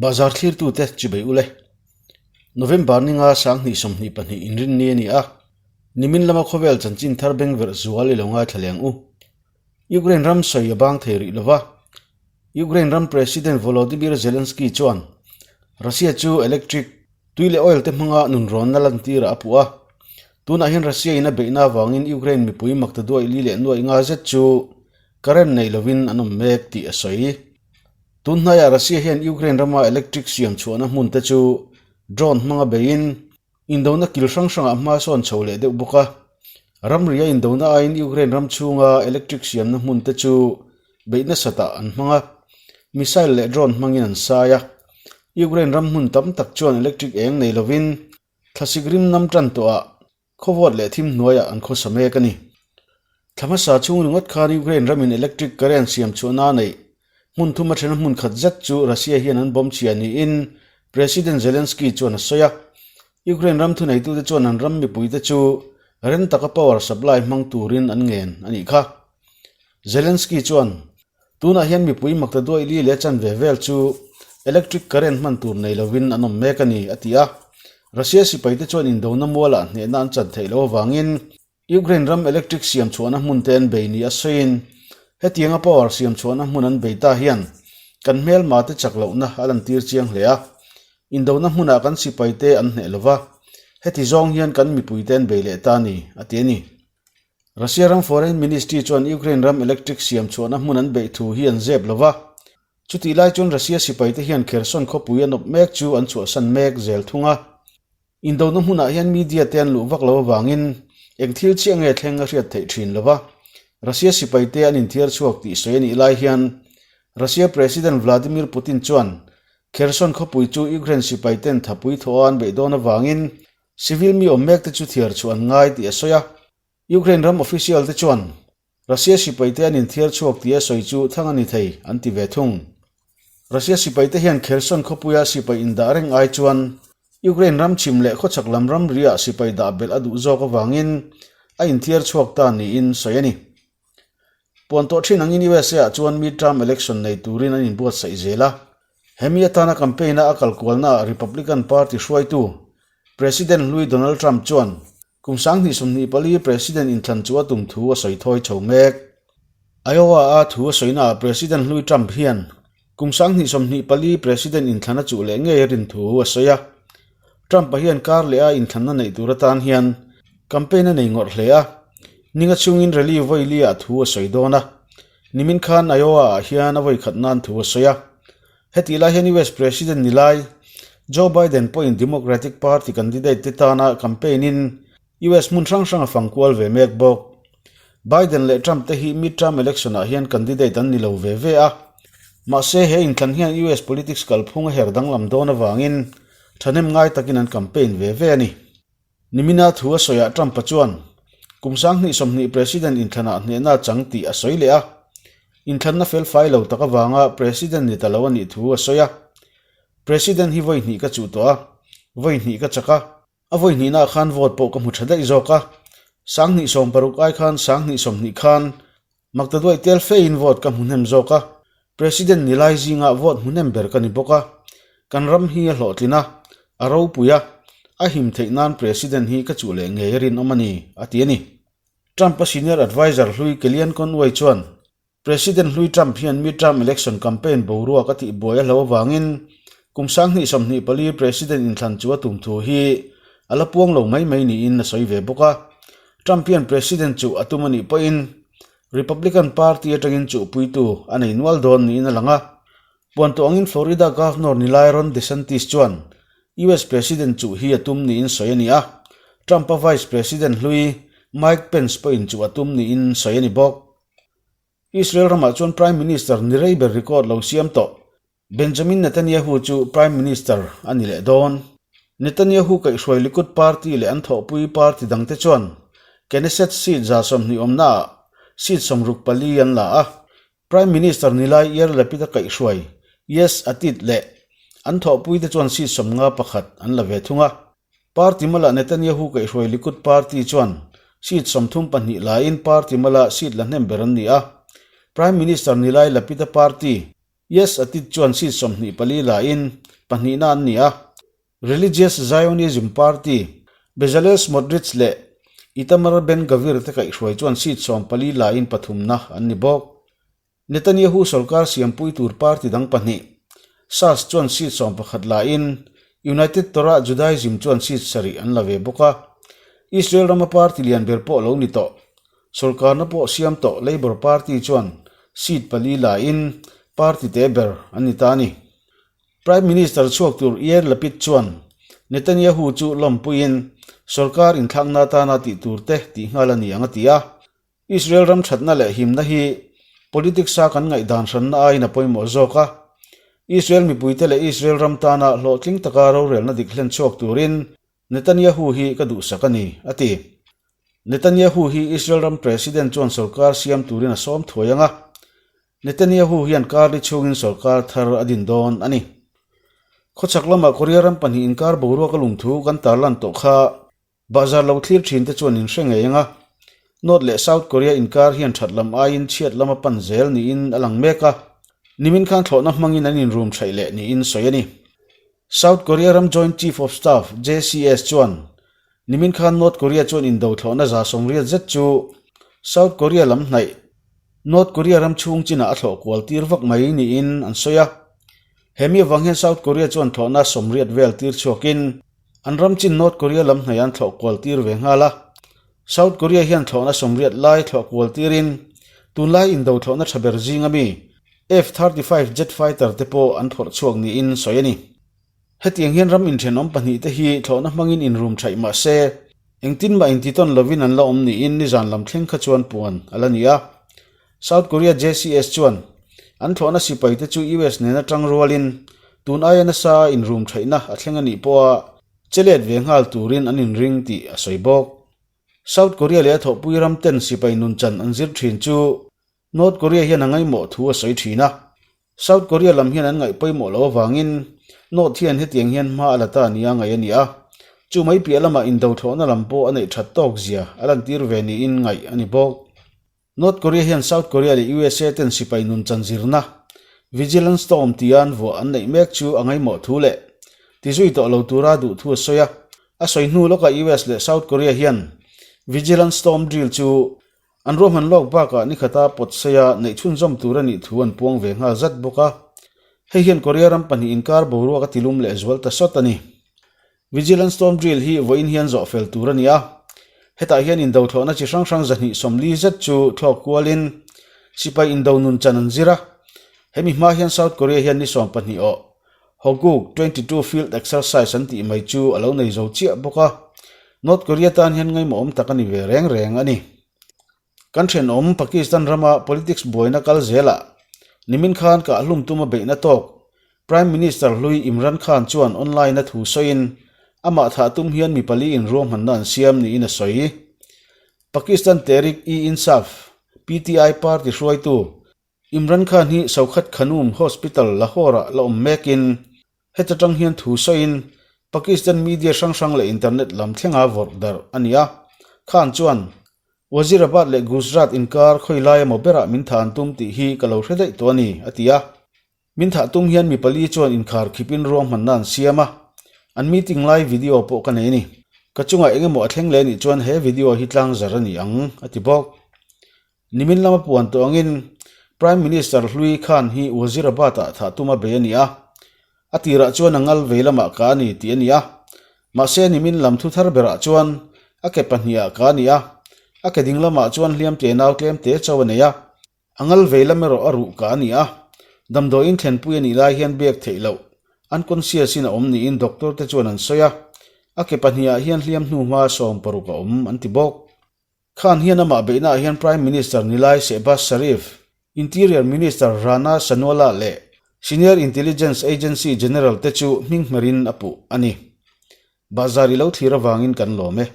Bazar thlirtute chibei ule. November ninga 2022 inrinni a ni a, nimin lama khawvel chanchin thar bengverh zual i lo ngaithla leng u. Ukraine ram sawi a bang thei rih lova, Ukraine ram President Volodymyr Zelensky chuan Russia chu electric, tui leh oil te hmanga nunrawnna lantirah a puh a. Tunah hian Russia in a beihna avangin Ukraine mipui makta duaih li leh nuaih nga zet chu current nei lovin an awm mek tih a sawi. Tun hnaiah Russia hian Ukraine rama electric siam chhuahna hmun te chu drone hmanga beiin indona kil hrang hrangah hma sawn chho leh deuh bawk a. Ramria indona aiin Ukraine ram chhunga electric siamna hmun te chu beih nasatah an hmang a, missile leh drone hmangin an sai a. Ukraine ram hmun tam tak chuan electric eng nei lovin thlasik rim nam tan tawhah Khawvawt leh thim hnuaiah an khawsa mek a ni. Thla hmasa chhung ringawt khan Ukraine ramin electric current siam chhuahna a neih. Hmun thum a then hmun khat zet chu Russia hian an bomb chhia niin President Zelensky chuan a sawi a. Ukraine ram thuneitute chuan an ram mipuite chu rem taka power supply hmang turin an ngen a nih kha. Zelensky chuan, Tunah hian mipui makta duaih li leh chanve vel chu electric current hman tur nei lovin an awm mek a ni, a ti a. Russia sipaite chuan indona mualah hnehna an chan theih loh avangin Ukraine ram electric siam chhuahna hmun te an bei ni a sawiin, hetianga power siam chhuahna hmun an bei ta hian kan hmelma te chak lohna a lantir chiang hle a. Indona hmunah kan sipaite an hneh lova, heti zawng hian kan mipuite an bei leh ta a ni, a ti a ni. Russia ram Foreign Ministry chuan Ukraine ram electric siam chhuahna hmun an beih thu hi an zep lo va. Chutih lai chuan Russia sipaite hian Kherson khawpui an awp mek chu an chhuahsan mek zel thung a. Indona hmunah hian media te an luh vak lo avangin eng thil chiah nge thleng a hriat theih thin lo va. Russia sipaite an inthiar chhuak tih sawi a nih lai hian Russia President Vladimir Putin chuan Kherson khawpui chu Ukraine sipaiten thapui thawh a an beih dawn avangin Civil mi awm mek te chu thiar chhuah an ngai tih a sawi a. Ukraine ram official te chuan Russia sipaite an inthiar chhuak tih a sawi chu thang a ni thei an ti ve thung. Russia sipaite hian Kherson khawpuia sipai indah reng ai chuan Ukraine ram chhim leh khawchhak lam ramriah sipai dah belh a duh zawk avangin a inthiar chhuak ta niin sawi a ni. Puan tawh thin angin USA ah chuan midterm election nei turin an inbuatsaih zel a. Hemi atana campaign-a a kalkualnaah Republican Party hruaitu President hlui Donald Trump chuan kum 2024 President inthlan chu a tum thu a sawi thawi chho mek. Iowa-a thu a sawinaah President hlui Trump hian kum 2024 President inthlan a chuh leh ngei a rin thu a sawi a. Trump-a hian kar leh a inthlanna neih tur atan hian campaign a nei ngawrh hle a, ninga chungin rally vawi li-ah thu a sawi dawn a. Nimin khan Iowa-ah hian a vawi khat nan thu a sawi a. Hetih lai hian US President ni lai Joe Biden pawhin Democratic Party candidate te tana campaign-in US hmun hrang hrang a fang kual ve mek bawk. Biden leh Trump te hi midterm election-ah hian candidate an ni lo ve ve a. Mahse he inthlan hian US politics kalphung a her danglam dawn avangin thahnem ngai takin an campaign ve ve a ni. Nimina thu a sawiah Trump-a chuan kum 2020 President inthlanah hnehna a chang tih a sawi leh a, inthlanna felfai lo tak avanga President ni ta lo a nih thu a sawi a. President hi vawi hnih ka chuh tawh a, vawi hnih ka chak a, a vawi hnihnaah khan vote pawh ka hmu tha daih zawk a, 2016 ai khan 2020 khan Maktaduaih tel fein vote ka hmu hnem zawk a, President ni lai zingah vote hmu hnem ber ka ni bawk a, kan ram hi a hlawhtlin a, a ropui a, a him theih nan President hi ka chuh leh ngei a rinawm a ni, a ti a ni. Trump-a senior adviser hlui Kellyanne Conway chuan President hlui Trump hian midterm election campaign boruak a tihbuai a hlo avangin kum 2024 President inthlan chu a tum thu hi a la puang lo mai mai niin a sawi ve bawk a. Trump hian President chu a tum a nih pawhin Republican Party atangin chuhpuitu a nei nual dawn niin a lang a. Puantu angin Florida Governor ni lai Ron DeSantis chuan US President chuh hi a tum niin sawi a ni a, Trump-a Vice President hlui Mike Pence pawhin chuh a tum niin sawi a ni bawk. Israel ramah chuan Prime Minister ni rei ber record lo siam tawh. Benjamin Netanyahu chu Prime Minister a ni leh dawn. Netanyahu kaihhruai Likud party leh an thawhpui party dangte chuan Knesset seat 20 awmnaah seat 64 an la a. Prime Minister ni lai Yair Lapid a kaihhruai Yesh Atid leh an thawhpuite chuan seat 51 an la ve thung a. Party mala Netanyahu kaihhruai Likud party chuan seat 32 laiin party mala seat la hnem ber an ni a. Prime Minister ni lai Lapid-a party. Yesh Atid chuan seat 24 lain pahnihna an ni a. Religious Zionism Party, Bezalel Smotrich leh Itamar Ben-Gvir te kaihhruai chuan seat 14 lain pathumna an ni bawk. Netanyahu sorkar siampui tur party dang pahnih, Shas chuan seat 11 lain, United Torah Judaism chuan seat sarih an la ve bawk a. Israel rama party lian ber pawh lo ni tawh. Sorkarna pawh siam tawh Labour Party chuan seat pali lain party te ber an ni ta a ni. Prime Minister chhuak tur Yair Lapid chuan Netanyahu chu lawmpuiin sorkar inthlakna atana tih tur te tih nghal a ni ang a ti a. Israel ram thatna leh himna hi politics-a kan ngaihdan hranna aiin a pawimawh zawk a. Israel mipuite leh Israel ram tana hlawhtling taka rorelna dik hlen chhuak turin Netanyahu hi ka duhsak a ni, a ti. Netanyahu hi Israel ram President chuan sorkar siam turin a sawm thuai ang a. Netanyahu hian karli chhungin sorkar thar a din dawn a ni. Khawchhak lamah Korea ram pahnih inkar boruak a lungthu kan tarlan tawh kha Bahzar lo thlir thin te chuan in hre ngei ang a, North leh South Korea inkar hian that lam aiin chhiat lam a pan zel niin a lang mek a, nimin khan thlawhna hmangin an inrum theih leh niin sawi a ni. South Korea ram Joint Chief of Staff, JCS, chuan nimin khan North Korea chuan indo thlawhna 180 zet chu South Korea lam hnaih North Korea ram chhung chinah a thlawh kual tir vak mai niin an sawi a. He mi avang hian South Korea chuan thlawhna 80 vel tir chhuakin An ram chin North Korea lam hnaih an thlawh kual tir ve nghal a. South Korea hian thlawhna 80 lai thlawh kual tirin tunlai indo thlawhna tha ber zinga mi F-35 jet fighter te pawh an phawrh chhuak niin sawi a ni. Hetiang hian ram inthenawm pahnih te hi thlawhna hmangin inrum thaih mah se engtin mah intitawn lovin an la awm niin nizan lam thleng kha chuan puan a la ni a. South Korea JCS chuan an thlawhna sipai te chu US nena tang rualin tun aia nasa a inrum theihna a thleng a nih pawha che let ve nghal turin an inring tih a sawi bawk. South Korea leh a thawhpui ram ten sipai nunchan an zir thin chu North Korea hian a ngaihmawh thu a sawi thin a. South Korea lam hian an ngaih pawimawh loh avangin North hian hetiang hian hma a la ta nia ngaih a ni a, chu mai piah lamah indo thlawhna lam pawh a neih that tawk zia a lantir ve niin ngaih a ni bawk. North Korea hian South Korea leh USA ten sipai nun chan zirna Vigilant Storm tia an vuah an neih mek chu a ngaihmawh thu leh ti zui tawh lo tura duh thu a sawi a. A sawi hnu lawkah US leh South Korea hian Vigilant Storm drill chu an ruahman lawk bakah nikhata pawt saia neih chhunzawm tur a nih thu an puang ve nghal zat bawk a. Hei hian Korea ram pahnih inkar boruak a tilum lehzual ta sawt a ni. Vigilant Storm Drill hi vawiin hian zawh fel tur a ni a, hetah hian indo thlawhna chi hrang hrang 240 zet chu thlawk kualin sipai indo nun chan an zir a. Hemi hma hian South Korea hian ni 12 awh Hoguk 22 Field Exercise an tih mai chu a lo nei zo chiah bawk a, North Korea tan hian ngaimawhawm tak a ni ve reng reng a ni. Kan thenawm Pakistan rama politics buaina kal zelah nimin khan kahhlum tuma beihna tawk Prime Minister hlui Imran Khan chuan online-a thu sawiin amah thah tum hian mi pali in ruahmanna an siam niin a sawi. Pakistan Tehreek-e-Insaf, PTI, party hruaitu Imran Khan hi Shaukat Khanum Hospital, Lahore-ah la awm mekin heta tang hian thu sawiin Pakistan media hrang hrang leh internet lam thlenga vawrh darh a ni a. Khan chuan, Wazirabad leh Gujrat inkar khawi lai emaw berah min thah an tum tih hi ka lo hre daih tawh a ni, a ti a. Min thah tum hian mi pali chuan inkhar khipin ruahmanna an siam a, an meeting lai video pawh ka nei a ni. Ka chungah eng emaw a thleng leh anih chuan he video hi tlangzar a ni ang, a ti bawk. Nimin lama puan tawh angin Prime Minister hlui Khan hi Wazirabad-ah thah tuma bei a ni a, a tirah chuan a ngal vei lamah ka a ni tih a ni a. Mahse nimin lam thu thar berah chuan a ke pahnihah ka a ni a, a ke ding lamah chuan hliam te nau tlem te chauh a nei a, a ngal vei lam erawh a ruh ka a ni a. Damdawiin thlenpui a nih lai hian biak theih loh unconscious-in a awm niin doctor te chuan an sawi a, a ke pahnihah hian hliam hnu hma 60 a awm an ti bawk. Khan hian amah beihnaah hian Prime Minister Nilai Shehbaz Sharif, Interior Minister Rana Sanaullah leh Senior Intelligence Agency General te chu hming hmerin a puh a ni. Bahzar i lo thlir avangin kan lawm e.